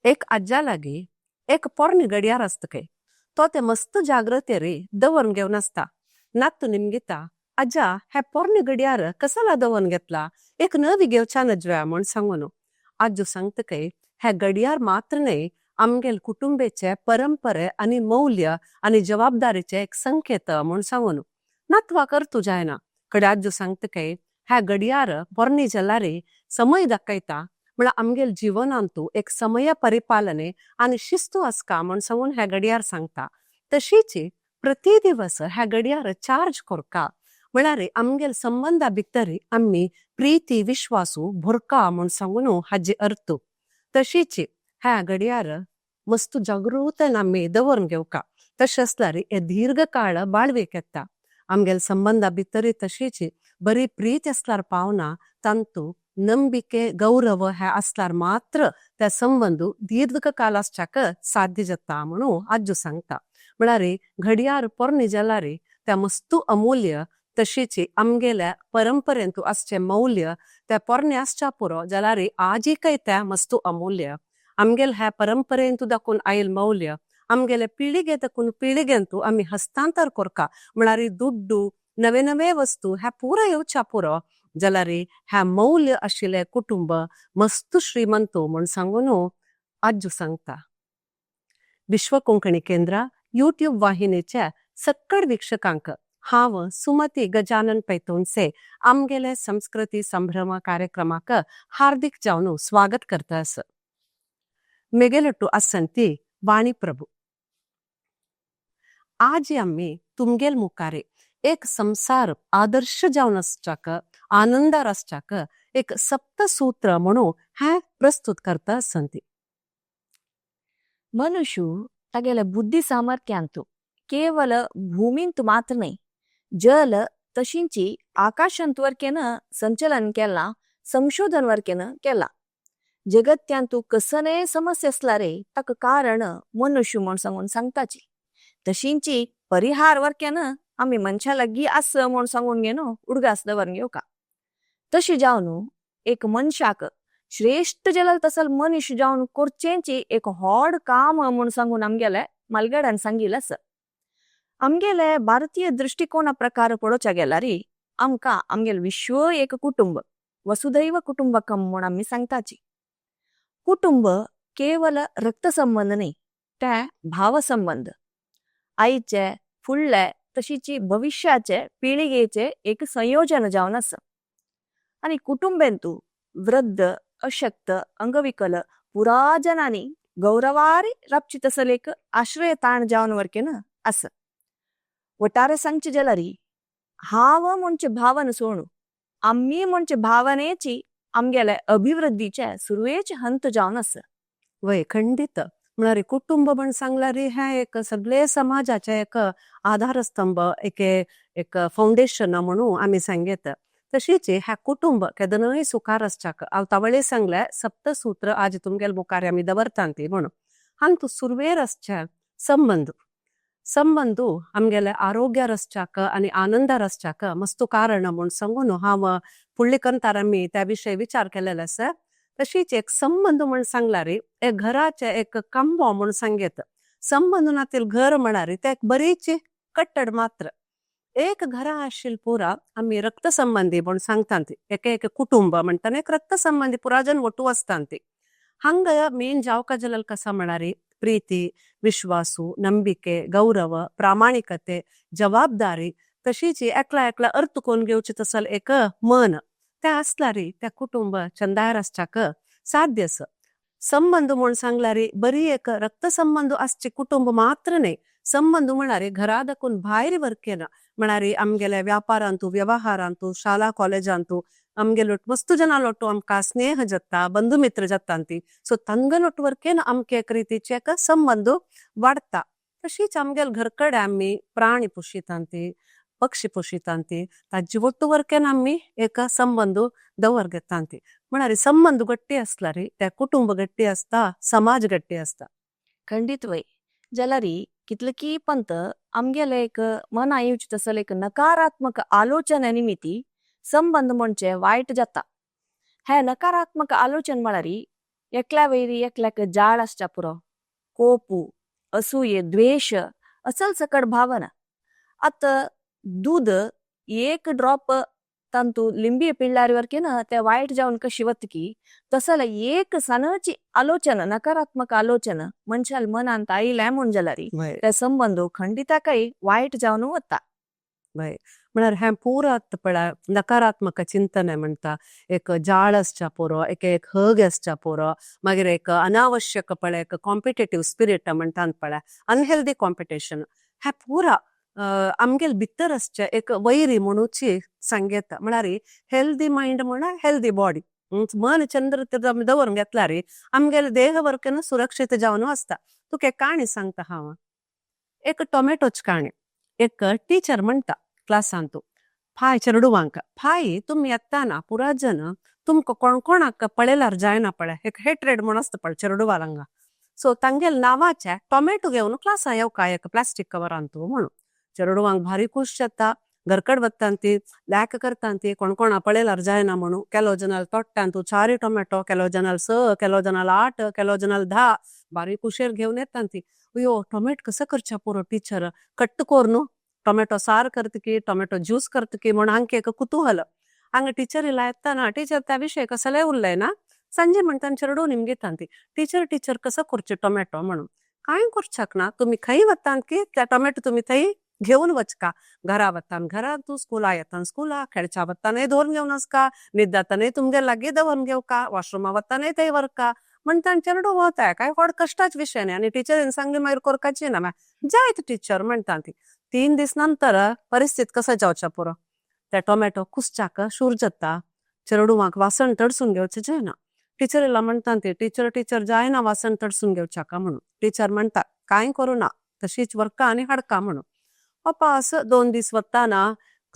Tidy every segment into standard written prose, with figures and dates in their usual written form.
एक आज्जा लागी एक पोरणी घडयाळ आसता खंय. तो ते मस्त जागृतेरी दवरून घेवन आसता. नातू निमगिता, आज्जा हे पोरणी घडयाळ कसला दवरून घेतला, एक नवी घेवचा नजव्या म्हण सांगून. आज्जू सांगता खंय, हे घडयाळ मात्र न्हय, आमगेल कुटुंबेचे परंपरे आनी मौल्य आनी जबाबदारीचे एक संकेत म्हण सांगून. नातवा करतू जायना कडे आज्जू सांगता खंय, हे घडयाळ पोरणी जाल्यार समय दाखयता, म्हळ्यार आमगेल जीवनांतू एक समय परिपालने आनी शिस्तू आसका म्हण सांगून हे घडयाळ सांगता. तशीच प्रति दिवस हे घडयाळ चार्ज करका, म्हळ्यार आमगेल संबंधा भितर आमी प्रीती विश्वासू भरका म्हण सांगून हाजी अर्थ. तशीच हे घडयाळ मस्त जागृतन आमी दवरून घेवका, तशें आसल्यार हे दीर्घकाळ बाळवीक येता. आमगेल संबंधा भितर तशीच बरी प्रीत आसल्यार पावना, तांतू ನಂಬಿಕೆ गौरव हे आसल्यार मात्र त्या संबंध दीर्घकाल आसच्याक साध्य जाता म्हणून आज्जू सांगता. म्हळ्यार घडयाळ पोरणी जाल्यार त्या मस्तू अमूल्य, तशीच आमगेल्या परंपरेंतू आसचें मौल्य त्या पोरणे आसच्या पुरो जाल्यार आजीकय त्या मस्तू अमूल्य. आमगेल ह्या परंपरेंतू दाखोवन आयल मौल्य आमगेले पिळगे दाखोवन पिळगेंतू आमी हस्तांतर करका, म्हळ्यार दुड्डू नवे नवे वस्तू ह्या पुरो येवच्या पुरो जाल्यार ह्या मौल्य आशिल्लें कुटुंब मस्त श्रीमंत म्हण सांगून आज्जू सांगता. विश्व कोंकणी केंद्र यूट्यूब वाहिनीच्या सक्कड वीक्षकांक हांव सुमती गजानन पैतोनसे आमगेले संस्कृती संभ्रम कार्यक्रमाक हार्दिक जावन स्वागत करता. आस मेगेलट्टू आसंती वाणी प्रभू. आज आमी तुमगेल मुखारे एक संसार आदर्श जावन आसच्याक, आनंदार आसच्याक एक सप्तसूत्र म्हणून हें प्रस्तुत करता आसंती. मनुष्य तागेले बुद्धी सामर्थ्यांतु केवल भूमींतु मात्र न्हय, जल तशींची आकाशांत वरकेन संचलन केला, संशोधन वरकेन केला. जगत्यांतु कसने समस्या आसल्यार ताका कारण मनुष्य म्हण सांगून सांगताची, तशींची परिहार वरकेन आमी मनशा लागीं आस म्हण सांगून घेवन उडगास दवरून घेवका. तशें जावन एक मनशाक श्रेश्ठ जाल्यार तसल मनीस जावन करचेंची एक व्हड काम म्हूण सांगून आमगेले मालगड्यान सांगिल्लें आसा. आमगेले भारतीय दृश्टिकोना प्रकार पळोवच्या गेल्यार आमकां आमगेलें विश्व एक कुटुंब, वसुधैव कुटुंबकम म्हूण आमी सांगताची. कुटुंब केवल रक्तसंबंध न्हय, ते भावसंबंध, आईचे फुडले तशीच भविश्याचे पिळगेचे एक संयोजन जावन आसा. आनी कुटुंबेंतू वृद्ध, अशक्त, अंगविकल पुरा जनांनी गौरवारी राबची तसल एक आश्रय ताण जावन वरकेन आसा. वटारे सांगचे जाल्यार हांव म्हणचे भावना सोडून आमी म्हणचे भावनेची आमगेले अभिवृद्धीचे सुरवेचे हंत जावन आसा. वय खंडित, म्हळ्यार कुटुंब म्हण सांगल्यार हें एक सगळे समाजाचे एक आधारस्तंभ, एक एक फावंडेशन म्हणून आमी सांगयत. तशीच ह्या कुटुंब केदनय सुखार आसच्याक हांव तवळे सांगले सप्तसूत्र आज तुमगेल मुखार आमी दवरता ती म्हणून. हांतू सुरवेर आसचे संबंध. संबंध आमगेले आरोग्यार आसच्याक आनी आनंदार आसच्याक मस्तू कारण म्हूण सांगून हांव फुडले कंतार आमी त्या विशय विचार केलेले आसा. तशीच एक संबंध म्हण सांगल्यार एक घराचे एक कंबो म्हूण सांगयत. संबंध नातील घर म्हळ्यार ते एक बरीच कट्टड मात्र. एक घरा आशिल्ल पुरा आमी रक्तसंबंधी म्हूण सांगता ती, एक एक कुटुंब म्हणटा एक रक्तसंबंधी पुराजन ಒಟ್ಟು आसता ती. हंग मेन जावका जाल्यार कसा म्हळ्यार प्रीती, विश्वासू, ನಂಬಿಕೆ, गौरव, प्रामाणिकते, जबाबदारी, तशीच एकला एकला अर्थ कोण घेवचे तसल एक मन ते आसल्यार त्या कुटुंब चंदार आसच्याक साध्य आसा. संबंध म्हूण सांगल्यार बरी एक रक्तसंबंध आसचे कुटुंब मात्र न्हय, संबंध म्हळ्यार घरा दाखून भायर वरकेना, म्हळ्यार आमगेले व्यापारांतू, व्यवहारांतू, शाळा कॉलेजांतू आमगेलोट मस्तू जनालोट्टू आमकां स्नेह जाता, बंधुमित्र जाता ती. सो तांगलोट वरकेन आमके एक रितीचे एक संबंध वाडटा. तशीच आमगेल घर कडेन आमी प्राणी पोशितांती, पक्षी पोशितांती, ताजी ಒಟ್ಟು वरकेन आमी एक संबंध दवर घेतांती. म्हळ्यार संबंध गट्टी आसल्यार त्या कुटुंब गट्टी आसता, समाज गट्टी आसता. खंडीत वय जाल्यार कितले की पंत आमगेले एक मना येवचे तसले एक नकारात्मक आलोचना निमित्ती संबंध म्हणजे वायट जाता. हे नकारात्मक आलोचन म्हळ्यार एकल्या वयरी एकल्याक जाळ आसच्या पुरो, कोपू, असूये, द्वेष, असल सकट भावना. आतां दूध एक ड्रॉप तांतू लिंबी पिळ्ळारी वरकेन ते वाईट जावन कशी वतकी तसला एक सनची आलोचना, नकारात्मक आलोचना मनशाल मनांत आयिल्या म्हूण जाल्यार ते संबंध खंडिता काही वाईट जावन वता. म्हळ्यार हें पुरा पळय नकारात्मक चिंतने म्हणता, एक जाळ आसच्या पुरो, एक एक हग आसच्या पुरो, मागीर एक अनावश्यक पळय एक कॉम्पिटेटिव्ह स्पिरिट म्हणटात पळय, अनहेल्दी कॉम्पिटिशन, हें पुरा आमगेल भितर आसचे एक वैरी म्हणूची सांगता. म्हळ्यार हेल्दी मायंड म्हळ्यार हेल्दी बॉडी. मन चंद्र आमी दवरून घेतल्यार आमगेले देह वर्कन सुरक्षीत जावन आसता. तुका एक काणी सांगता हांव, एक टोमॅटोच काणी. एक टीचर म्हणटा क्लासांतू फाय चेडवांक, फाय तुमी येताना पुरा जन तुमकां कोण कोणाक पळयल्यार जायना पळय, एक हेट्रेड म्हूण आसता पळय चेडवांक, सो तांगेले नांवाचे टोमॅटो घेवन क्लासा येवका एक प्लास्टीक कवरांतू म्हणून. चेडवांक भारी खूश जाता, घरकड वत्तान ती लॅक करतान ती कोण कोणा पळयल्यार जायना म्हणून. ಕೆಲವು ಜನ ತೊट्ट्यांतू 4 टोमॅटो, ಕೆಲವು ಜನ 6, ಕೆಲವು ಜನ 8, ಕೆಲವು ಜನ 10, बारी कुशेर घेवन येतान ती. अयो टोमॅटो कसं करच्या पुरो टीचर, कट्ट कोर न्हू टोमॅटो सार करता की टोमॅटो ज्यूस करता की म्हूण हांकां एक कुतूहल. हांगा टिचरीला येताना टीचर त्या विशय कसलें उरलंय ना. संजय म्हणटान चेडूं निमगितान ती, टीचर टीचर कसं करचें टोमॅटो म्हणून. कांय करच्याक ना, तुमी खंय वतान की त्या टोमॅटो तुमी थंय घेवन वचका, घरा वतान घरा, तूं स्कुला येतान स्कुला, खेळच्या वतानय दवरून घेवन वचका, न्हिदतानय तुमगे लागीं दवरून घेवका, वॉशरुमा वतानय थंय व्हरका म्हणटान चेडूं वता. काय व्हड कश्टाच विशय न्ही. आनी टिचरीन सांगली मागीर करपाची ना, जायत टिचर म्हणटा ती. 3 दीस नंतर परिस्थिती कसं जावच्या पुरो, त्या टोमॅटो कुसच्याक शूर जाता, चेडवांक वासन तडसून घेवचें जायना. टिचरीला म्हणटा ती, टिचर टिचर जायना वासन तडसून घेवच्याका म्हणून. टिचर म्हणटा कांय करूं ना, तशीच व्हरका आनी हाडका म्हणून. अपास 2 दीस वताना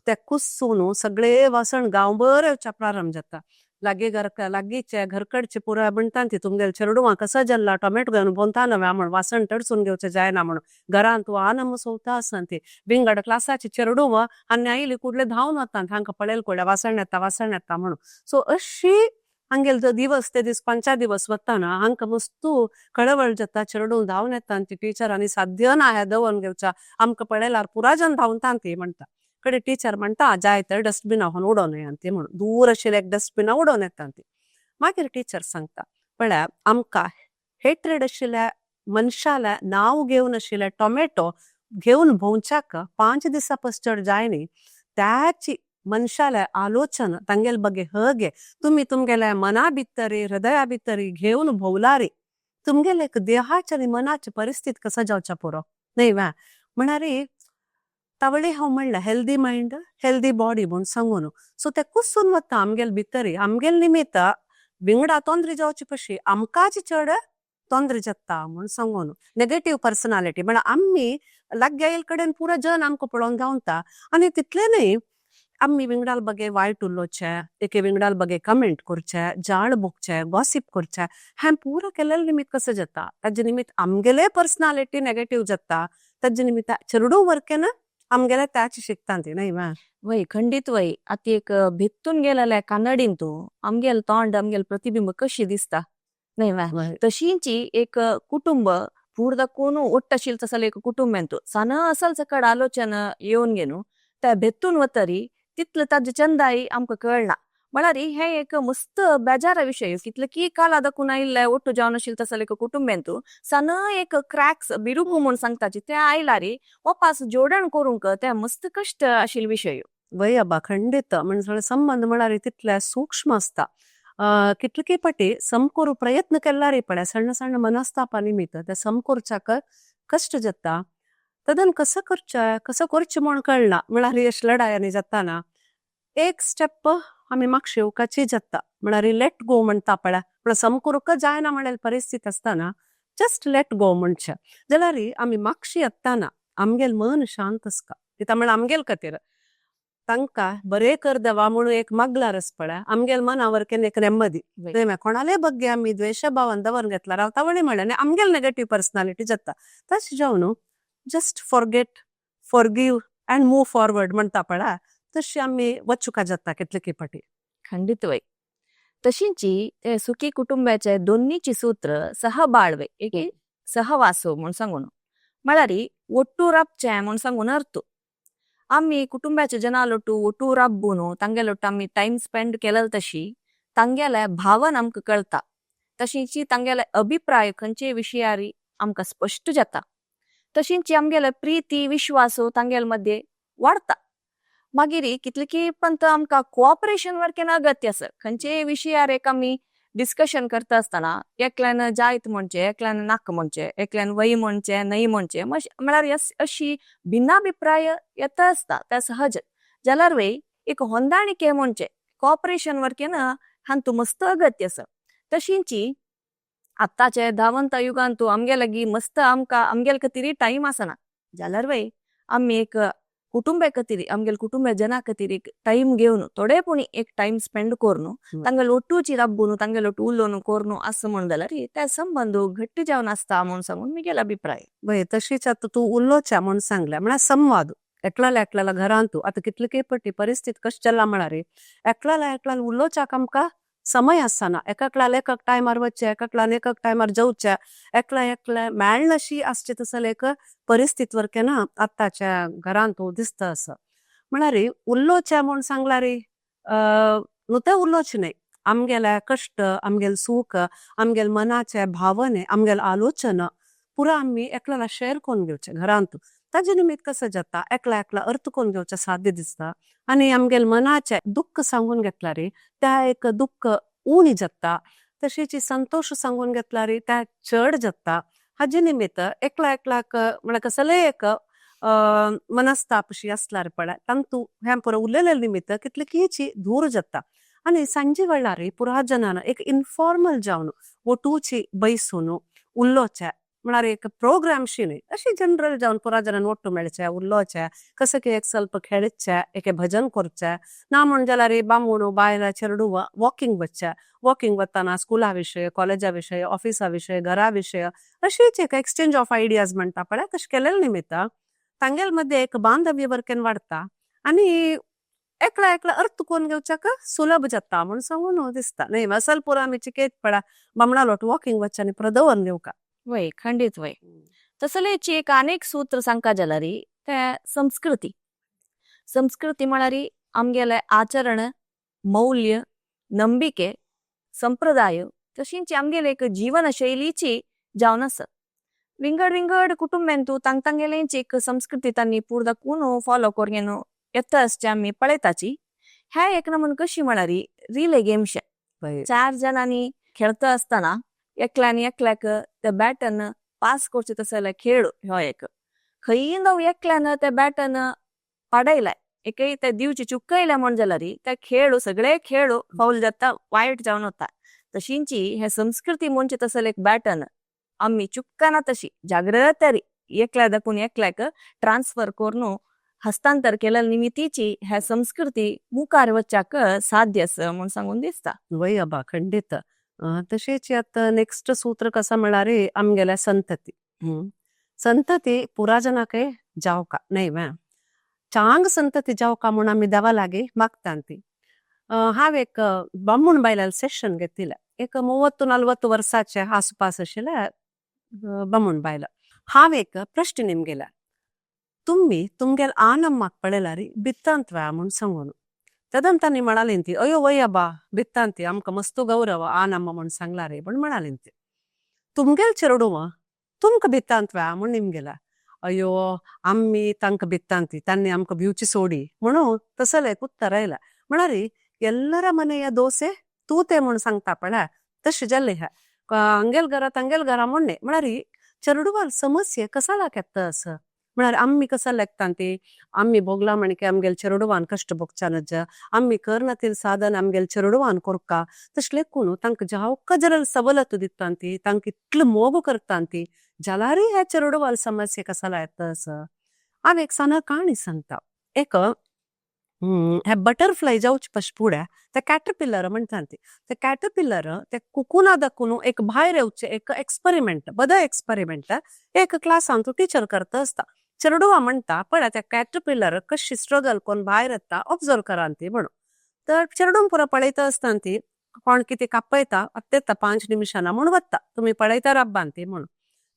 ते कुसून सगळे वासण गांवभर येवच्या प्रारंभ जाता. लागीं घर लागींचे घरकडचे पुराय म्हणटा ती, तुमगेले चेडवां कसं जल्ला टोमॅटो घेवन भोंवता नव्या म्हण, वासण तडसून घेवचें जायना म्हणून. घरांत आनम सोवता आसना ती, विंगड क्लासाची चेडवां आनी आयली कुडले धांवन वता, तांकां पळयल कुडल्या वासण येता वासण येता म्हणून. सो अशी हांगेल जो दिवस ते दीस 5 दिवस वताना हांकां मस्तू कळवळ जाता. चेडूं धांवन येता ती, टिचर आनी साध्य ना हें दवरून घेवच्या, आमकां पळयल्यार पुरा जन धांवता ती म्हणटा. कडे टीचर म्हणटा जाय तर डस्टबिना व्हरून उडोवन येया ती म्हणून. दूर आशिल्ले एक डस्टबिना उडोवन येता ती. मागीर टीचर सांगता पळया आमकां हेट्रेड आशिल्ल्या मनशाल्या नांव घेवन आशिल्ले टोमॅटो घेवन भोंवच्याक 5 दिसां पस चड जाय न्ही, त्याची मनशाल्या आलोचना तांगेले बगे हगे तुमी तुमगेल्या मना भितरी हृदया भितरी घेवन भोंवलारी तुमगेले देहाची आनी मनाची परिस्थिती कसो जावच्या पुरो न्हय वा. म्हळ्यार तावळी हांव म्हणलें हेल्दी मायंड हेल्दी बॉडी म्हूण सांगून. सो ते कुसून वता आमगेले भितरी, आमगेले निमित्त विंगडा तोंद्री जावचे पशी आमकांच चड तोंद्री जाता म्हूण सांगून. नेगेटीव पर्सनालिटी म्हळ्यार आमी लागीं आयिल्ले कडेन पुरो जन आमकां पळोवन धांवता. आनी तितलें न्हय, आमी विंगडाल बगे वायट उलोवचें, एके विंगडाल बगे कमेंट करचें, जाळ भोगचें, गॉसीप करचें, हें पुरो केल्ले निमित्त कसं जाता, ताजे निमित्त आमगेले पर्सनालिटी नेगेटीव जाता. ताजे निमित्त चेडूं वरकेन आमगेले त्याच शिकता ती न्हय वा. वय खंडीत वय. आतां एक भितून गेलेल्या कानडीन तूं आमगेल तोंड आमगेल प्रतिबिंब कशी दिसता न्हय वा. तशींची एक कुटुंब पूर्द कोण ಒಟ್ಟು आशिल्लें तसलें एक कुटुंब ಎಂತು सना असल सकड आलोचना येवन घेनु त्या भेतून वतरी तितलं ताजे चंदाई आमकां कळना. म्हळ्यार हें एक मस्त बेजारा विशय, कितले की काल दाखून आयिल्ले ಒಟ್ಟು जावन आशिल्लें तसलें एक कुटुंब ಎಂತು सना एक क्रॅक्स बिरुगू म्हूण सांगताची ते आयलारी वापास जोडण करूंक ते मस्त कश्ट आशिल्ले विशय. वय अबा खंडित म्हणजे संबंध म्हळ्यार तितले सूक्ष्म आसता. कितले पटी समकोरू प्रयत्न केल्यारी पळय सಣ್ಣ सಣ್ಣ मनस्तापा निमित्त ते समकोरच्याक कश्ट जाता. तदन कसं करचें कसं करचें म्हूण कळना. म्हळ्यार अशें लडायांनी जाताना एक स्टेप आमी मागशे येवपाची जाता, म्हळ्यार let go म्हणटा पळय, म्हळ्यार समकोरूंक जायना म्हणलेली परिस्थिती आसतना जस्ट let go म्हणचें जाल्यार आमी मागशी येताना आमगेलें मन शांत आसता. कित्याक म्हळ्यार आमगेले खातीर तांकां बरें कर देवा म्हणून एक मागल्यार आस पळय आमगेले मनावर केन्ना एक नेम्मदी न्हय. कोणाले बग्गे आमी द्वेशभावान दवरून घेतला रावता वळी म्हणलें आनी आमगेले नेगेटीव पर्सनालिटी जाता. तशें जावन न्हू just forget, forgive and move forward म्हणटा पळय तशी आमी वचुका जाता कितले फाटी. खंडित वय. तशींची ते सुखी कुटुंबाचे दोन्हीची सूत्र सहबाಳ್ವೆ ಏಕೆ ಸಹವಾಸು म्हूण सांगून म्हळ्यार ಒಟ್ಟು राबचें म्हूण सांगून अर्थ. आमी कुटुंबाच्या जनालोटू ಒಟ್ಟು राबून तांगेलोटू आमी टायम स्पेंड केलेल तशी तांगेले भावन आमकां कळटा, तशींची तांगेले अभिप्राय खंयचे विशयारी आमकां स्पश्ट जाता, तशींची आमगेले प्रिती विश्वास तांगेले मध्ये वाडता. मागीर कितले पण आमकां कोऑपरेशन वरकेन अगत्य आसा. खंयचेय विशयार एक आमी डिस्कशन करता आसतना एकल्यान जायत म्हणचें, एकल्यान नाका म्हणचें, एकल्यान वय म्हणचें, न्हय म्हणचें, म्हळ्यार अशी भिन्नाभिप्राय येता आसता ते सहज. जाल्यार वय एक ಹೊಂದಾಣಿಕೆ म्हणचें कोऑपरेशन वरकेन हांतू मस्त अगत्य आसा. तशींची आतांचे धावंता युगांतू आमगे लागीं मस्त आमकां आमगेले खातीर टायम आसना, जाल्यार वय आमी एक कुटुंबा खातीर आमगेले कुटुंबा जना खातीर एक टायम घेवन थोडे पुणी एक टायम स्पेंड करून तांगेले ಒಟ್ಟುची राबून तांगेले ಒಟ್ಟು उलोवन करून आसा म्हण जाल्यार ते संबंद घट्ट जावन आसता म्हूण सांगून म्हगेलो अभिप्राय. वय, तशीच आतां तूं उलोवच्या म्हूण सांगलें म्हळ्यार संवाद एकल्याला एकल्याला घरांतू आतां कितले पटी परिस्थिती कशी चल्ला म्हळ्यार एकल्याला एकल्याला उलोवच्याक आमकां समय आसना. एकाकल्याला एक टायमार वचचें, एकाकल्यान एक टायमार जेवचें, एकल्या एकल्या मेळनाशी आसचें तसले एक परिस्थिती वरकें ना आतांच्या घरांतू दिसता आसा. म्हळ्यार उलोवचें म्हूण सांगल्यार नुतें उलोवचें न्हय, आमगेले कश्ट, आमगेले सूख, आमगेले मनाचे भावने, आमगेले आलोचना पुरा आमी एकल्याला शेअर करून घेवचें घरांत. ताजे निमित्त कसं जाता एकला एकला अर्थ करून घेवचें साध्य दिसता आनी आमगेले मनाचे दुख्ख सांगून घेतल्यार त्या एक दुख्ख उणी जाता, तशीच संतोश सांगून घेतल्यार त्या चड जाता. हाजे निमित्त एकला एकल्याक म्हळ्यार कसलेय एक मनस्ताप अशी आसल्यार पळय तांतू हें पुरो उलयलें निमित्त कितलीशीच दूर जाता. आनी सांजे वेळार पुरा जनान एक इनफॉर्मल जावन ಒಟ್ಟೂಚಿ ಬೈಸೂನು उलोवचें म्हळ्यार एक प्रोग्राम शी न्हय, अशी जनरल जावन पुरा जनान ಒಟ್ಟು मेळचें, उलोवचें, कसं की एक ಸ್ವಲ್ಪ खेळचें, एके भजन करचें ना म्हण जाल्यार बामूण बायलां चेडूं वॉकिंग वचचें. वॉकिंग वतना स्कुला विशय, कॉलेजा विशय, ऑफिसा विशय, घरा विशय अशीच एक एक्सचेंज ऑफ आयडियाज म्हणटा पळय तशें केलेलें निमित्त तांगेले मध्ये एक बांधव्य वरकेन वाडटा आनी एकला एकला अर्थ करून घेवच्याक सुलभ जाता म्हूण सांगून दिसता. न्हय असल पुरा आमी चिकेत पळय बामणा लोट वॉकिंग वचचें आनी पुरो दवरून घेवका. वय, खंडीत वय. तसलेची एक अनेक सूत्र सांगका जाल्यार ते संस्कृती. संस्कृती म्हळ्यार आमगेले आचरण, मौल्य, नंबिके, संप्रदाय तशींच आमगेले एक जीवनशैलीची जावन आसा. विंगड विंगड कुटुंबांतू तांग तांगेलेंची एक संस्कृती तांणी पुर्दाकून फॉलो करून येता आसचे आमी पळयताची. ह्या एक नमून कशी म्हळ्यार रिले गेमशे चार जणांनी खेळता आसतना एकल्यान एकल्याक ते बॅटन पास करचे तसले खेळ. हो एक खंयी नव एकल्यान ते बॅटन पाडयलाय एकय ते दिवची चुकयले म्हण जाल्यार ते खेळ सगळे खेळ फावल जाता, वायट जावन वता. तशींची हे संस्कृती म्हणजे तसले एक बॅटन आमी चुकना तशी जाग्रत एकल्या दाखून एकल्याक ट्रान्सफर करून हस्तांतर केल्या निमित्तीची ह्या संस्कृती मुखार वच्चाक साध्य आसा म्हूण सांगून दिसता. वय अबा, खंडीत. तशेंच आतां नेक्स्ट सूत्र कसं म्हळ्यार आमगेल्या संतती. संतती पुरा जनाकय जावका न्हय वा चांग संतती जावका म्हूण आमी देवा लागीं मागता ती. हांव एक बामूण बायलां सेशन घेतिल्लें, एक 30-40 वर्साचे आसपास आशिल्ले बामूण बायलां. हांव एक प्रश्न निमगेला, तुम्ही तुमगेल आनम्माक पळयल्यार बित्तांत वा म्हूण सांगून. तेदन तांणी म्हणाली ती, अयो वय अबा, बित्तांती आमकां मस्त गौरव आनम्मा म्हूण सांगला रे म्हूण म्हणाली ती. तुमगेल चेडूं तुमकां बित्तांत वा म्हूण निमगेला, अयो आमी तांकां बित्तांती, तांणी आमकां भिवची सोडी म्हणून तसलें एक उत्तर आयलां. म्हळ्यार ಎಲ್ಲರ ಮನೆಯ ದೋಸೆ ತೂತೆ म्हूण सांगता पळय तशें जाल्लें हें. हांगेल घरा तांगेल घरा म्हणणें म्हळ्यार चेडवाल समस्या कसालाक येता असं म्हळ्यार आमी कसं लेखता ती आमी भोगला म्हणके आमगेल चेडवान कश्ट भोगच्या नज, आमी करनातील साधन आमगेल चेडवान कोरका तशें लेखून तांकां जावका जर सवलत दिता ती, तांकां इतलो मोग करता ती, जाल्यारय ह्या चेडवाल समस्या कसाला येता असं. हांव एक सान काणी सांगता. एक हे बटरफ्लाय जावचे पश फुडें ते कॅटरपिलर म्हणटा ती, ते कॅटरपिलर ते कुकुना दाखून एक भायर येवचे एक एक्सपेरिमेंट, बदो एक्सपेरिमेंट एक क्लासान तूं टिचर करता आसता. चेडवा म्हणटा पळय त्या कॅटरपिलर कशी स्ट्रगल करून भायर येता ऑब्जर्व करान ती म्हणून. तर चेडूं पुरो पळयता आसतना ती कोण कितें कापयता आत्तेता 5 निमिषाना म्हूण वता तुमी पळयता रब्बान ती म्हणून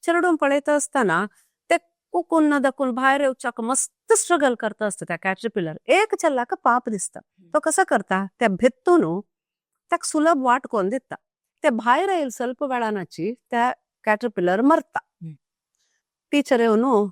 चेडूं पळयता आसतना ते कुकून ना दाखून भायर येवच्याक मस्त स्ट्रगल करता आसता. त्या कॅटरपिलर एक चेल्लाक पाप दिसता. तो कसो करता, त्या भित्तून ताका सुलभ वाट कोन्न दिता. ते भायर येयल ಸ್ವಲ್ಪ वेळानाची त्या कॅटरपिलर मरता. टीचर येवन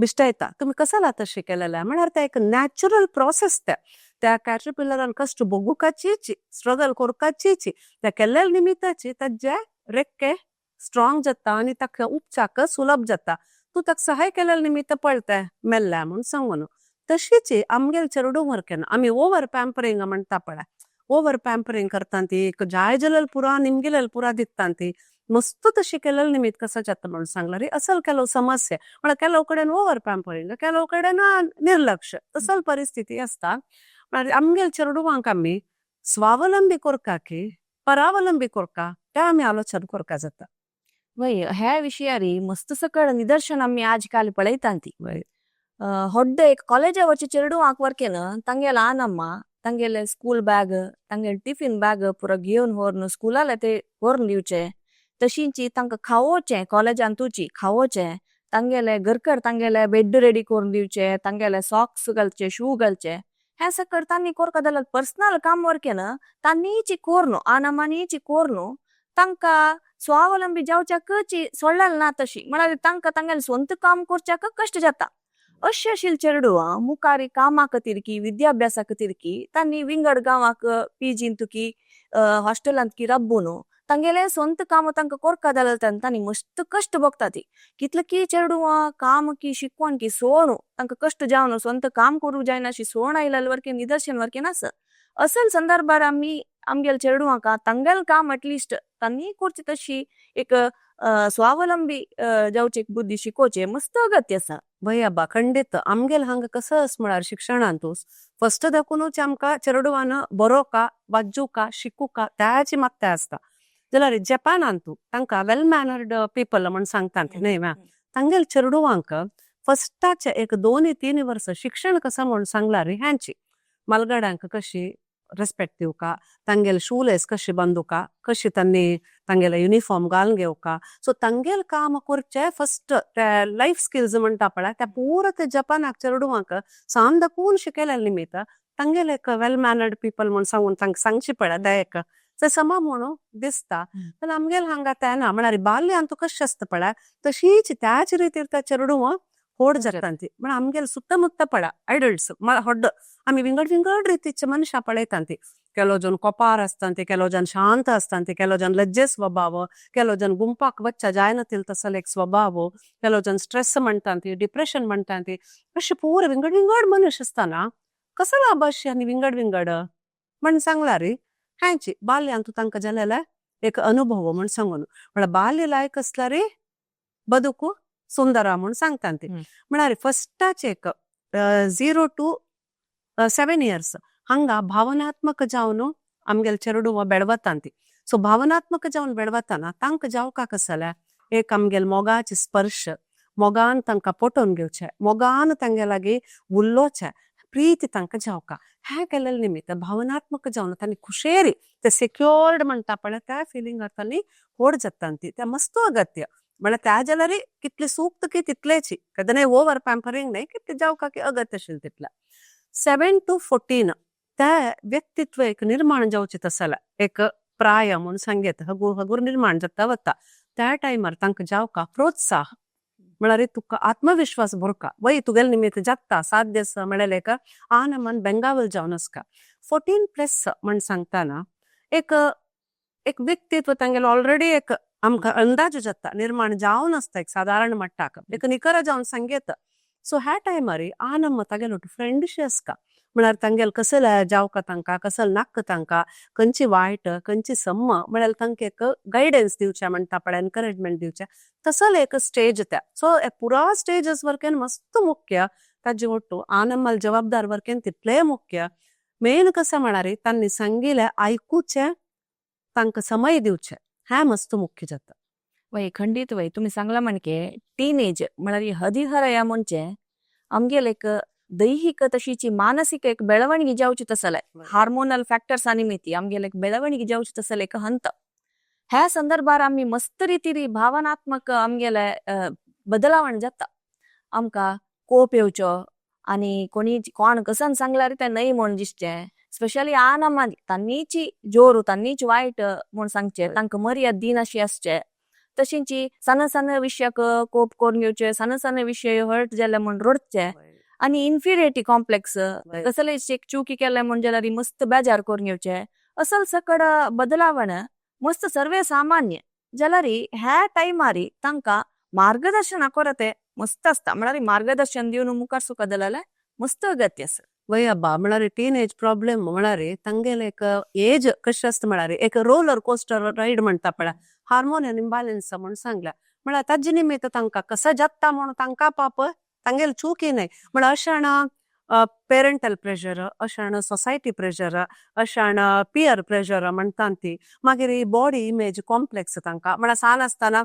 बिश्टायता, तुमी कसाला तशें केलेलें? म्हळ्यार ते एक नॅचरल प्रोसेस. त्या त्या कॅटरपिलरान कश्ट भोगुकाचीच, स्ट्रगल करपाचीच. त्या केल्लेल्या निमित्ताची ताजे रेक्के स्ट्रॉंग जाता आनी ताका उपचाक सुलभ जाता. तूं ताका सहाय केलेल्या निमित्त पळता मेल्ल्या म्हूण सांगून. तशीच आमगेले चेडूं वरकेन आमी ओवर पॅम्परींग म्हणटा पळय, ओवर पॅम्परींग करता ती, जाय जाल्यार पुरा निमगेलेल पुरा दिता ती. मस्त तशी केलेले निमित्त कसो जाता म्हणून सांगला रे. असल ಕೆಲವು ಸಮस्यೆ म्हळ्यार ಕೆಲವು कडेन ओवर पॅम्परींग, ಕೆಲವು कडेन निर्लक्ष, तसल परिस्थिती आसता. म्हळ्यार आमगेले चेडवांक आमी स्वावलंबी करका की परावलंबी करका, ते आमी आलोचन करका जाता. वय, ह्या विशयारी मस्त सकळ निदर्शन आमी आजकाल पळयतांती. वय. होड्ड एक कॉलेजा वचे चेडवांक वरकेन तांगेले आनम्मा तांगेले स्कूल बॅग, तांगेले टिफिन बॅग पुरो घेवन व्हरून स्कुलाले ते व्हरून दिवचे. तशींची तांकां खावोवचें, कॉलेजांतूची खावोवचें, तांगेले घरकर तांगेले बेड रेडी करून दिवचे, तांगेले सॉक्स घालचे, शू घालचे, हें सकळ तांणी कोरका जाल्यार पर्सनल काम वरकेन तांणीची कोरनु, आनमानीची कोरनु तांकां स्वावलंबी जावच्याकची सोडलें ना तशी. म्हळ्यार तांकां तांगेलें स्वंत काम करच्याक कश्ट जाता. अशें आशिल्ले चेडवां मुखार कामाक तिरकी, विद्याभ्यासाक तिरकी तांणी विंगड गांवाक पीजीन तुकी हॉस्टेलांत की राबून तांगेले स्वंत काम तांकां कोरका जाल्यार तांणी मस्त कश्ट भोगता ती. कितले की चेडवां काम की शिकवण की सोणू तांकां कश्ट जावन स्वंत काम करूंक जायना अशी सोण आयिल्ले वरकेन निदर्शन वरकेन आसा. असल संदर्भार आमी आमगेले चेडवांक तांगेलें काम एटलिस्ट तांणी करची तशी एक स्वावलंबी जावची एक बुद्धी शिकोवचे मस्त अगत्य आसा. वय आबा, खंडीत. आमगेले हांगा कसो आसा म्हळ्यार शिक्षणांतूच फस्ट दाखोवनूच आमकां चेडवान बरोवका, वाज्जुका, शिकुका त्याची मात्ता आसता. जाल्यार जपानांतू तांकां वेल मॅनर्ड पिपल म्हण सांगतात न्हय वा, तांगेले चेडवांक फस्टाचे एक 2-3 वर्सां शिक्षण कसो म्हूण सांगला रे, ह्यांची मलगड्यांक कशी रेस्पेक्ट दिवका, तांगेले शूलेस कशी बांदुका, कशी तांणी तांगेले युनिफॉर्म घालून घेवका, सो तांगेले काम करचे फस्ट ते लायफ स्किल्स म्हणटा पळय, त्या पुरा ते जपानाक चेडवांक सान दाखोवन शिकयल्या निमित्त तांगेले एक वेल मॅनर्ड पिपल म्हूण सांगून तांकां सांगची पळय, ते एक ते समा म्हणून दिसता. जाल्यार आमगेले हांगा तें ना. म्हळ्यार बाल्यांत कशें आसता पळय, तशीच त्याच रितीर त्या चेडवां होड जाता ती. म्हळ्यार आमगेले सुತ್ತमुತ್ತ पळय अडल्ट्स होड्ड आमी विंगड विंगड रितीचे मनशां पळयता ती. ಕೆಲವು ಜನ ಕೊಪಾर आसता, ಕೆಲವು जन शांत आसता, ಕೆಲವು जन लज्जे स्वभाव, ಕೆಲವು जन गुंपाक वच्चा जायना तसलो एक स्वभाव, ಕೆಲವು जन स्ट्रेस म्हणटा, डिप्रेशन म्हणटा, अशे पुरा विंगड विंगड मनुष्य आसतना कसलो अशे आनी विंगड विंगड म्हण सांगला रे. ह्यांची बाल्यांत तांकां जालेले एक अनुभव म्हण सांगून, म्हळ्यार बाल्य लायक आसल्यार रे बदुकू सुंदरा म्हूण सांगता ती. म्हळ्यार फस्टाचे एक 0 टू 7 इयर्स हांगा भावनात्मक जावन आमगेले चेडवां बेळवता ती. सो भावनात्मक जावन बेळवताना तांकां जावका कसले एक आमगेले मोगाचे स्पर्श, मोगान तांकां पटोवन घेवचें, मोगान तांगे लागीं उलोवचें, प्रीती तांकां जावका. हें केल्ले निमित्त भावनात्मक जावन तांणी खुशेरी ते सेक्युर्ड म्हणटा पळय, त्या फिलिंगार तांणी होड जाता ती. ते मस्त अगत्य. म्हळ्यार त्या जाल्यार कितले सूक्त की तितलेची, केन्नाय ओवर पॅम्परींग न्हय, कितले जावका की अगत्य आशिल्लें तितलें. 7 टू 14 त्या व्यक्तित्व एक निर्माण जावचें तसलें एक प्राय म्हूण सांगेत, हगूर हगूर निर्माण जाता वता. त्या टायमार तांकां जावका प्रोत्साह, म्हळ्यार तुका आत्मविश्वास भरका, वय तुगेले निमित्त जाता, साध्य आसा म्हळ्यार एक आनमन बेंगावल जावन आसका. 14+ म्हण सांगतना एक एक व्यक्तित्व तांगेले ऑलरेडी एक आमकां अंदाज जाता, निर्माण जावन आसता, एक सादारण मट्टाक एक निखर जावन सांगेत. सो ह्या टायमार आनम तागेलो फ्रेंडशी आसका. म्हळ्यार तांगेले कसले जावका तांकां, कसले नाक्क तांकां, खंयची वायट खंयची सम्म, म्हळ्यार तांकां एक गायडन्स दिवचें म्हणटा पळय, एनकरेजमेंट दिवचें, तसले एक स्टेज त्या. सो पुरा स्टेजस वरकेन मस्त मुख्य ताजे ಒಟ್ಟು आनमल जबाबदार वरकेन तितलें मुख्य. मेन कसं म्हळ्यार तांणी सांगिल्लें आयकुचें, तांकां समय दिवचें, हें मस्त मुख्य जाता. वय, खंडीत वय. तुम्ही सांगला म्हणके टीनेज म्हळ्यार हदिहरया म्हणजे आमगेले एक ದೈಹಿಕ तशीची मानसीक एक ಬೆಳವಣಿಗೆ जावची तसले हार्मोनल फॅक्टर्सा निमित्ती आमगेले एक ಬೆಳವಣಿಗೆ जावची तसले एक हंत. ह्या संदर्भार आमी मस्त रितीरी भावनात्मक आमगेले बदलावण जाता. आमकां कोप येवचो आनी कोणी कोण कसन सांगल्यार ते न्हय म्हूण दिसचें. स्पेशली आन तांनीची जोर तांनीच वायट म्हूण सांगचे, तांकां मर्याद दिनाशी आसचे. तशींची सान सान विशयाक कोप करून घेवचे, सान सान विशय हर्ट जाले म्हूण रडचे आनी इन्फिरियरिटी कॉम्प्लेक्स कसले एक चुकी केले म्हूण जाल्यार मस्त बेजार करून घेवचे. असल सकड बदलावण मस्त सर्वे सामान्य जाल्यार ह्या टायमारी तांकां मार्गदर्शन करते मस्त आसता. म्हळ्यार मार्गदर्शन दिवन मुखार सुका जाल्यार मस्त अगत्य आसा. वय अब्बा, म्हळ्यार टीन एज प्रॉब्लेम म्हळ्यार तांगेले एक एज कशें आसता म्हळ्यार एक रोलर कोस्टर रायड म्हणटा पळय, हार्मोनियल इम्बॅलन्स म्हूण सांगल्या. म्हळ्यार ताजे निमित्त तांकां कसो जाता म्हूण तांकां पाप तांगेले चुकी न्हय. म्हळ्यार अशें पेरेंटल प्रेशर, अशें सोसायटी प्रेशर, अशें पियर प्रेशर म्हणटा ती. मागीर बॉडी इमेज कॉम्प्लेक्स तांकां, म्हळ्यार सान आसतना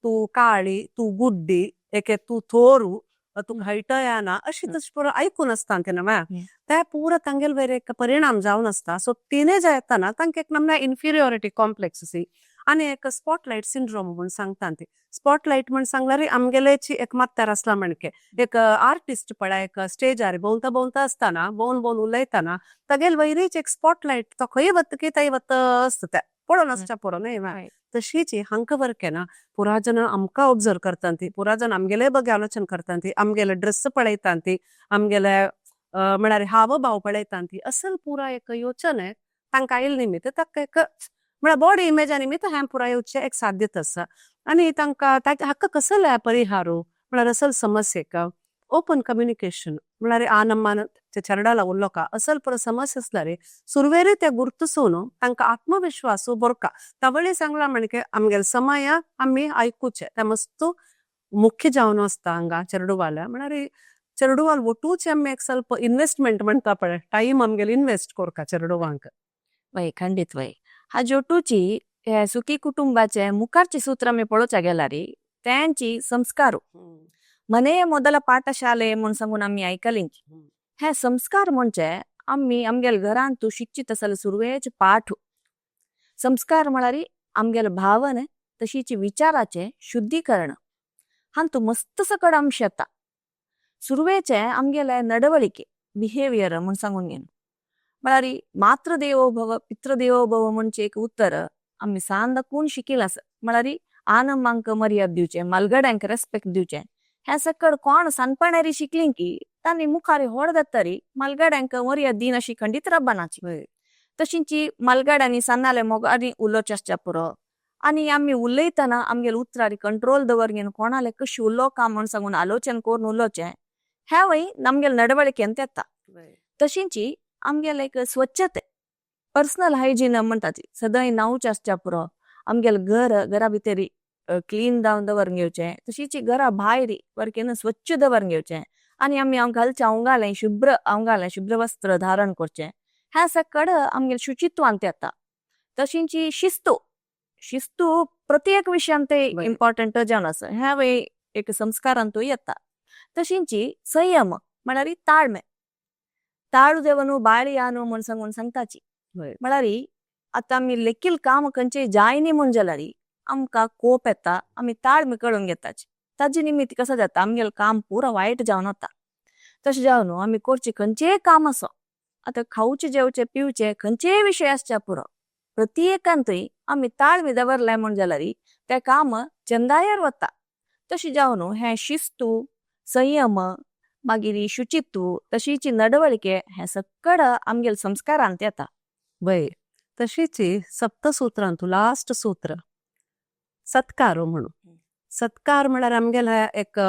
तूं काळी, तूं गुड्डी, एके तूं थोरू, तुका हायट येना, अशी तशी पुरो आयकून आसता ते न्हय. ते पुरो तांगेले वयर एक परिणाम जावन आसता. सो टिनेज येतना तांकां एक नमन्या इन्फिरियोरिटी कॉम्प्लेक्स सी आनी एक स्पॉटलायट सिंड्रोम म्हूण सांगता ती. स्पॉटलायट म्हूण सांगल्यार आमगेलेची एक मात्यार आसला म्हणके एक आर्टिस्ट पळय एक स्टेजार भोंवता भोंवता आसतना भोंवन भोंवन उलयतना तागेले वयरीच एक स्पॉटलायट तो खंय वतकी थंय वत आसता, ते पळोवन आसच्या पुरो न्हय. तशीच हांकां वरकेना पुरा जन आमकां ऑब्जर्व करता ती, पुरा जन आमगेले बगे आलोचन करता ती, आमगेले ड्रेस पळयता ती, आमगेले म्हळ्यार हावभाव पळयता ती. असल पुरा एक योचन तांकां आयले निमित्त ताका एक म्हळ्यार बॉडी इमेजा निमित्त हें पुरा येवचें एक साध्यता आसा. आनी तांकां हाका कसले परिहारू म्हळ्यार असल समस्येक ओपन कम्युनिकेशन म्हळ्यार आनम्मान चरडाला उल्लोका असल पुरा समस्या आसल्यार सुरवेरी ते गुर्तसून तांकां आत्मविश्वास बरका तवळी सांगला म्हणके आमगेले समय आमी आयकुचे ते मस्त मुख्य जावन आसता हांगा चेरडुवाले. म्हळ्यार चेरडुवाल ಒಟ್ಟೂಚೆ आमी एक ಸ್ವಲ್ಪ इन्वेस्टमेंट म्हणटा पळय, टायम आमगेले इन्वेस्ट करका चेरडुवांक. वय, खंडीत वय. हाज्यो टूची हे सुखी कुटुंबाचे मुखारचे सूत्र आमी पळोवच्या गेल्यार त्यांची संस्कार मनेय ಮೊದಲ ಪಾಠಶಾಲೆ म्हूण सांगून आमी आयकली. हे संस्कार म्हणजे आमी आमगेले घरांतू शिकचित आसले सुरवेचे पाठ. संस्कार म्हळ्यार आमगेले भावने तशीच विचाराचे शुद्धीकरण हांतू मस्त सकड अंश येता. सुरवेचे आमगेले नडवಳಿके बिहेवियर म्हूण सांगून घेवन म्हळ्यार मातृदेवो भव पितृदेवो भव म्हणचे एक उत्तर आमी सान दाखून शिकिल आसा. म्हळ्यार आनमांक मर्याद दिवचे, मालगड्यांक रेस्पेक्ट दिवचे, हें सकड कोण सानपणारी शिकली की तांणी मुखार व्हड जातरी मालगड्यांक मर्याद दिन अशी खंडीत रब्बानाची. तशींची मालगाड्यांनी सान्नाले मोगारी उलोवचें आसच्या पुरो आनी आमी उलयतना आमगेले उतरारी कंट्रोल दवर घेवन कोणाले कशी उलोवका म्हूण सांगून आलोचन करून उलोवचें हें वय आमगेले नडवळिकेंत येता. तशींची आमगेले एक स्वच्छते पर्सनल हायजीन म्हणटा ती सदांय न्हांवचें आसच्या पुरो, आमगेले घर घरा भितरी क्लीन जावन दवरून घेवचें, तशीच घरा भायर वरकेन स्वच्छ दवरून घेवचें आनी आमी घालचें अंगालें शुभ्र अंगालें शुभ्र वस्त्र धारण करचें हें सकड आमगेले शुचित्वांत येता. तशींची शिस्तू शिस्तू प्रत्येक विशयांत ते इम्पॉर्टंट जावन आसा, हें वय एक संस्कारांतूय येता. तशींची संयम म्हळ्यार ताळमे ताळू देवनु बाळयानु म्हूण सांगून सांगताची. म्हळ्यार आतां आमी लेखील काम खंयचें जायनी म्हूण जाल्यार आमकां कोप येता, आमी ताळमे कळून घेताची. ताजे निमित्त कसो जाता आमगेलें काम पुरो वायट जावन वता. तशें जावन आमी करचें खंयचेंय काम आसो, आतां खावचें जेवचें पिवचें खंयचेय विशय आसच्या पुरो प्रत्येकांतूय आमी ताळमे दवरले म्हूण जाल्यार तें काम चंदायार वता. तशें जावन हें शिस्तू संयम मागीर शुचित्व तशीच नडवळिके हें सकड आमगेले संस्कारांत येता. वय, तशीच सप्तसूत्रांतू लास्ट सूत्र सत्कार म्हणून. सत्कार म्हळ्यार आमगेले एक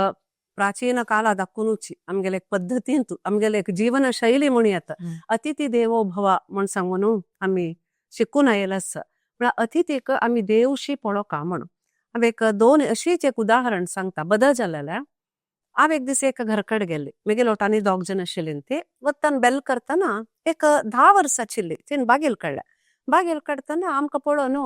प्राचीन काला दाखोवनुची आमगेले एक पद्दतींतू आमगेले एक जीवन शैली म्हूण येता. अतिथी देवो भव म्हूण सांगून आमी शिकून आयले आसा. म्हळ्यार अतिथीक आमी देवशी पळोवका म्हणून हांव एक दोन अशीच एक उदाहरण सांगता बदल जालेलें. हांव एक दीस एका घरकडेन गेल्ली, म्हगेले वटांनी दोग जाण आशिल्लीं ती वत्तान बेल करतना एक 10 वर्सां आशिल्ली तिणें बागेल काडल्या. बागेल काडटना आमकां पळोवन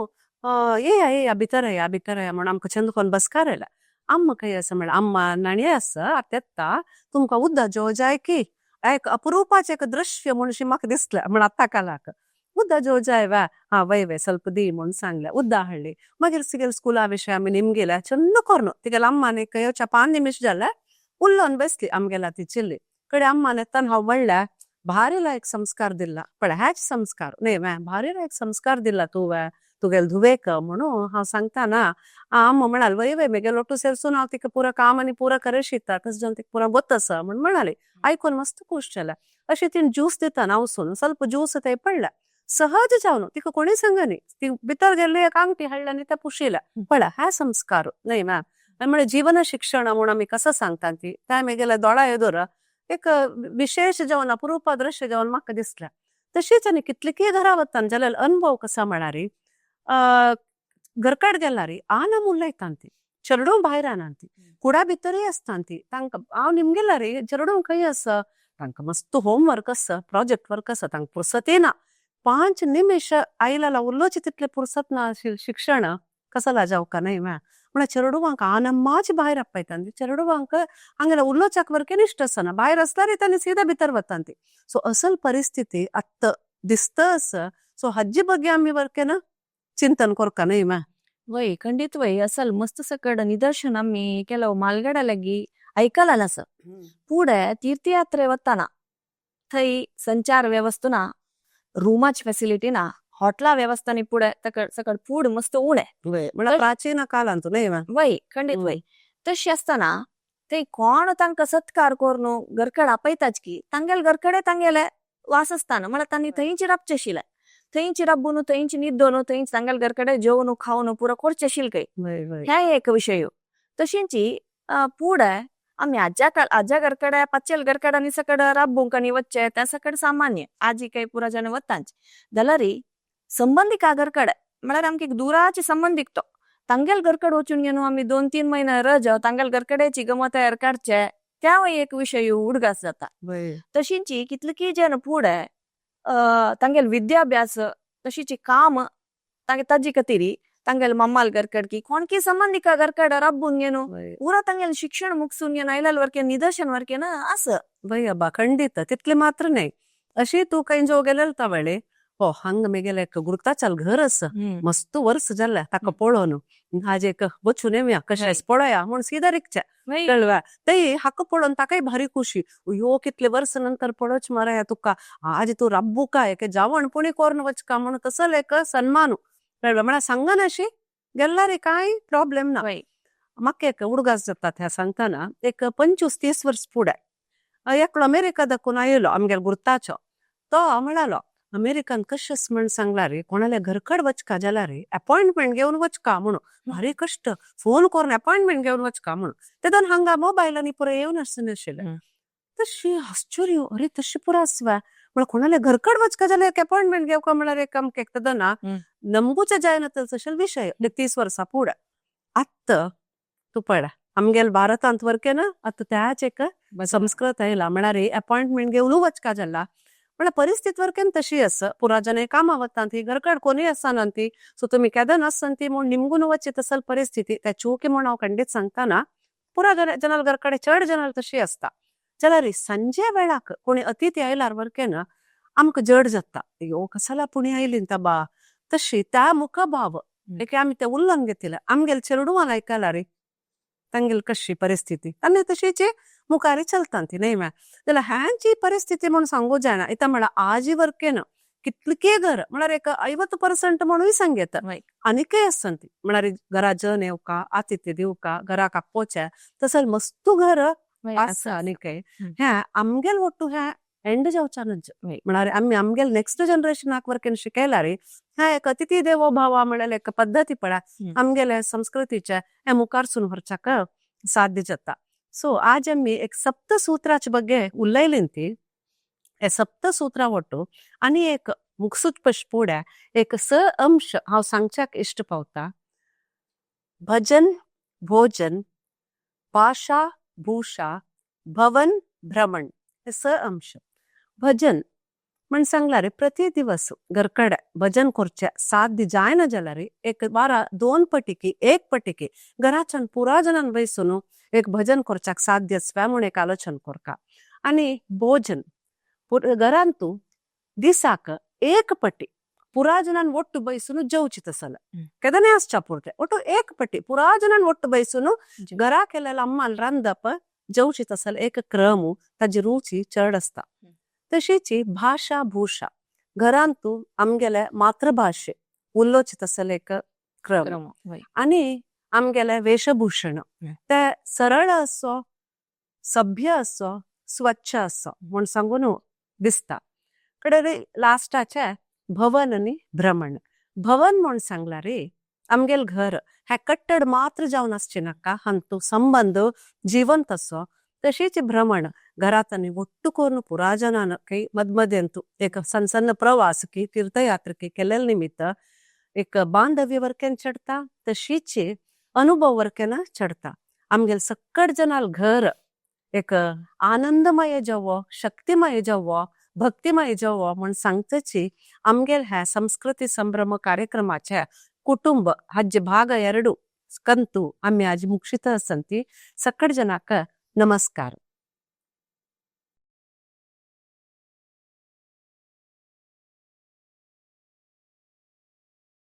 येया येया भितर येया भितर येया म्हूण आमकां चंद कोन्न बसकार आयल्या. अम्मा खंय आसा म्हळ्यार अम्मा नाणये आसा आतां येता, तुमकां उदक जेव जाय की एक अपुरूपाचें एक दृश्य म्हणून म्हाका दिसलें म्हण आतां कालाक उद्दा जो जाय वा हा वय वय ಸ್ವಲ್ಪ दी म्हणून सांगलें उद्दा हाडली. मागीर तिगेले स्कुला विशय आमी निमगेले चंद कोर्नु तिगेले अम्मान एक येवच्या 5 निमिश जालें उल्लोन बेसली आमगेला ती चिल्ली कडे अम्मान येतान हांव म्हणल्यार भारी लायक संस्कार दिला पण ह्याच संस्कार न्ही वे भारी लायक संस्कार दिला तुवें तुगेले धुवेक म्हणून हांव सांगता ना. अम्मा म्हणाल वय वय मेगे लोटू सेरसून हांव तिका पुरा काम आनी पुरा करे शिकता तशें जावन तिका पुरा गोत आसा म्हण म्हणाली. आयकून मस्त खूश जालें. अशें तिणें ज्यूस दिता वचून ಸ್ವಲ್ಪ ज्यूस थंय पडल्या सहज जावन तिका कोणी सांगनी ती भितर गेल्ली एक आंगठी हाडली आनी त्या पुशिल्या पळय ह्या संस्कार न्ही मॅम. म्हळ्यार जीवन शिक्षण म्हूण आमी कसो सांगता ती त्या मेगेल्या दोळा एदोर एक विशेष जावन अपुरूप दृश्य जावन म्हाका दिसलें. तशीच आनी कितलीकी घरा वतान जाल्यार अनुभव कसा म्हळ्यार घरकड गेल्यार आनम उलयता ती चेडूं भायर आनांती कुडा भितरय आसता ती तांकां हांव निमगेला रे चेडूं खंय आसा तांकां मस्त होमवर्क आसा प्रोजेक्ट वर्क आसा तांकां पुरसतय ना 5 निमिश आयला उलोवचें तितलें पुरसत ना शिक्षण कसला जावका न्हय मॅ म्हळ्यार चेडवांक आनम्माच भायर आपयता चेडवांक हांगेले उलोवच्याक वरकेन इश्ट आसना भायर आसल्यार तांणी सीधा भितर वता ती. सो असल परिस्थिती आत्तां दिसता आसा. सो हाजे ಬಗ್ಗೆ आमी वरकेन चिंतन कोरका न्हय मॅ. वय खंडीत वय असल मस्त सकड निदर्शन आमी ಕೆಲವು मालगडा लागी ऐकला आसा. पुढे तीर्थयात्रे वताना थंय संचार व्यवस्था ना रूमाच फॅसिलिटी ना हॉटला व्यवस्था नी पुढे तकड सकड फूड मस्त उणे म्हळ्यार प्राचीन काळांत न्हय मॅ. वय खंडीत वय तशी आसतना थंय कोण तांकां सत्कार करून घरकड आपयताच की तांगेले घरकडे तांगेले वासस्थान म्हळ्यार तांणी थंयच राबचें आशिल्लें थंयच राबून थंयच न्हिदोन थंयच तांगेले घरकडे जेवन खावन पुरो करचें आशिल्लें खंय. हें एक विशय. तशेंच पुढे आमी आज्या आज्या घरकडे पाचेल घरकडे आनी सकड राबूंक आनी वचचें तें सकड सामान्य आजी काही पुरा जण वतांच जाल्यार संबंदीका घरकडे म्हळ्यार आमकां एक दुराचे संबंदीक तो तांगेल घरकड वचून घेवन आमी 2-3 म्हयने रजा तांगेल घरकडेची गमत तयार काडचे त्या एक विशय उडगास जाता. तशींच कितली जण फुडें तांगेल विद्याभ्यास तशीच काम तांगे ताजी खातीर तांगेल मम्माल घरकड की कोणकी संबंदीका घरकड राबून घेवन पुरा तांगेल शिक्षण मुगसून घेवन आयल्यार वरकेन निदर्शन वरकेन आसा. वय अब्बा खंडीत तितले मात्र न्हय अशी तूं खंय जो गेलेल तवळे हो हांगा मेगेले एक गुरुताचाल घर आसा मस्त वर्स जालें ताका पळोवन आज एक वचून येवया कशेंच पळोवया म्हूण सीधा रिकचें कळवा तेय हाका पळोवन ताकाय भारी खुशी यो कितले वर्स नंतर पळोवच मरे तुका आज तूं राब्बू काय जावण पुणी कोरून वचका म्हणून तसो एक सन्मान कळ्ळें म्हळ्यार सांगनाशी गेल्यार कांय प्रॉब्लेम ना. म्हाका एक उडगास जाता ह्या सांगतना एक 25-30 वर्स फुडें एकलो अमेरिका दाखोवन आयलो आमगेलो गुर्ताचो तो म्हणालो अमेरिकन कशेंच म्हण सांगला रे कोणाल्या घरकड वचका जाल्यार रे अपॉइंटमेंट घेवन वचका म्हणून भारी कश्ट फोन करून अपॉइंटमेंट घेवन वचका म्हणून तेदोन हांगा मोबायल आनी पुरो येवन आसनाशिल्लें. तशी आश्चर्य अरे तशी पुरो आसवा म्हळ्यार कोणाल्या घरकड वचका जाल्यार एक अपॉइंटमेंट घेवका म्हळ्यार एक अमकें तेदोना नमगूच जायना तशें विशय 30 वर्सां फुडें आत्तां तूं पळय आमगेले भारतांत वरकेन आतां त्याच एक संस्कृत आयला म्हळ्यार अपॉइंटमेंट घेवन वचका जाला म्हळ्यार परिस्थिती वरकेन तशी आसा पुरा जन कामां वता ती घरकड कोणूय आसना ती सो तुमी केदन आसना ती म्हूण निमगून वचची तसल परिस्थिती त्या चूक म्हूण हांव खंडीत सांगतना पुरा जनाल घरकडे चड जनाल तशी आसता. जाल्यार सांजे वेळाक कोणी अतिथी आयल्यार वरकेन आमकां जड जाता यो कसाला पुणी आयली बा तशी त्या मुखभाव एक आमी ते उल्लंघ घेतिले आमगेले चेडवान आयकला रे तांगेली कशी परिस्थिती आनी तशीच मुखार चलता ती न्हय मॅ जाल्यार ह्यांची परिस्थिती म्हणून सांगू जायना इतां म्हळ्यार आजी वरकेन कितके घर म्हळ्यार एक 50% म्हणूय सांगयेता आनीकय आसता ती म्हळ्यार घरा जन येवका आतिथ्य दिवका घराक आपोवचें तसो मस्तू घर आसा आनीकय हें आमगेल ಒಟ್ಟು हें एंड जावच्या न्हय म्हळ्यार आमी आमगेल नेक्स्ट जनरेशनाक वरकेन शिकयला रे हें एक अतिथी देवो भव म्हळ्यार एक पद्दती पळय आमगेले संस्कृतीचे हें मुखारसून व्हरच्याक साध्य जाता. सो आज आमी एक सप्तसूत्राचे ಬಗ್ಗೆ उलयलीं ती हे सप्तसूत्रा ಒಟ್ಟು आनी एक मुगसूत पशपुड्या एक स अंश हांव सांगच्याक इश्ट पावता. भजन भोजन भाषा भूषा भवन भ्रमण हे स अंश. भजन म्हण सांगला रे प्रति दिवस घरकडे भजन करचे साध्य जायना जाल्यार एक वारा 2 पटिकी 1 पटिकी घराच्यान पुरा जणान बैसून एक भजन करच्याक साध्य आसता म्हूण एक आलोचन करका. आनी भोजन घरांतू दिसाक एक पटी पुरा जनान ಒಟ್ಟು ಬಯಸುನು ಜೌಚಿತ ಸಲ ಕೆದನೆ ಆಸ್ಚಾ ಪುರ್ತೆ ಒಟ್ಟು ಏಕ್ ಪಟ್ಟಿ ಪುರಾ ಜನನ್ ಒಟ್ಟು ಬಯಸುನು घरा केलेला अम्माल रांदप जेवची तसल एक क्रम ताजी रुची चड आसता. तशीच भाशा भूषा घरांतू आमगेले मातृभाशे उलोवचे तसल एक क्रम आनी आमगेले वेशभूषण ते सरळ असो, सभ्य असो, स्वच्छ असो म्हूण सांगून दिसता. कडे लास्टाचे भवन आनी भ्रमण. भवन म्हूण सांगला रे आमगेल घर हे कट्टड मात्र जावन आसचे नाका, हांतू संबंध जिवंत असो. तशीच भ्रमण घरात आनी ಒಟ್ಟು करून पुरा जनान काही मदमदेंतू एक सಣ್ಣ सಣ್ಣ प्रवास की तीर्थयात्रा की केलेले निमित्त एक बांधव्य वर्केन चडता, तशीच अनुभव वर्केन चडता. आमगेल सक्कड जनाल घर एक आनंदमय जावो, शक्तिमय जावो, भक्तिमय जावो म्हूण सांगतची आमगेल ह्या संस्कृती संभ्रम कार्यक्रमाचे कुटुंब हाजे भाग 2 ಕಂತು आम्ही आज मुक्षित असंती. सक्कड जनाक नमस्कार.